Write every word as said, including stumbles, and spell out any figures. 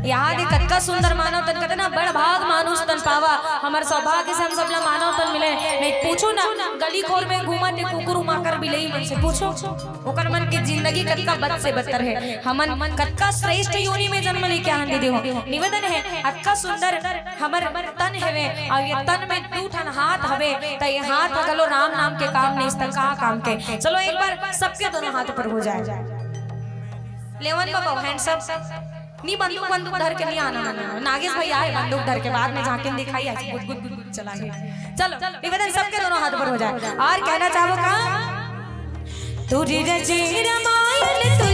यहाँ दे कतका सुंदर मानव तन, कतना बड़ भाग मानुष तन पावा। हमर सौभाग्य से हम सबला मानव तन मिले। नहीं पूछो ना, गली खोर में घूमत हे कुकुर माकर बिलई मन से पूछो, ओकर मन के जिंदगी कतका बद से बदतर हे। हमन कतका श्रेष्ठ योनि में जन्म लेके आन दीदी हो। निवेदन हे, अतका सुंदर हमर तन हेवे, अउ ये तन में दू ठन हाथ हवे, त ये हाथ ह घलो राम नाम के काम नहीं, त का काम के? चलो एक बार सबके दोनों हाथ ऊपर हो जाए। लेवन बाबा, hands up। नी बंदूक, बंदूक धर के नी आना मन। नागेश भैया हे बंदूक धर के, बाद में झांकिन दिखाई, ऐसे गुद गुद गुद गुद चला हे। चलो निवेदन, सबके दोनों हाथ ऊपर हो जाए। और कहना चाहबो का? तुरी रचे रामायण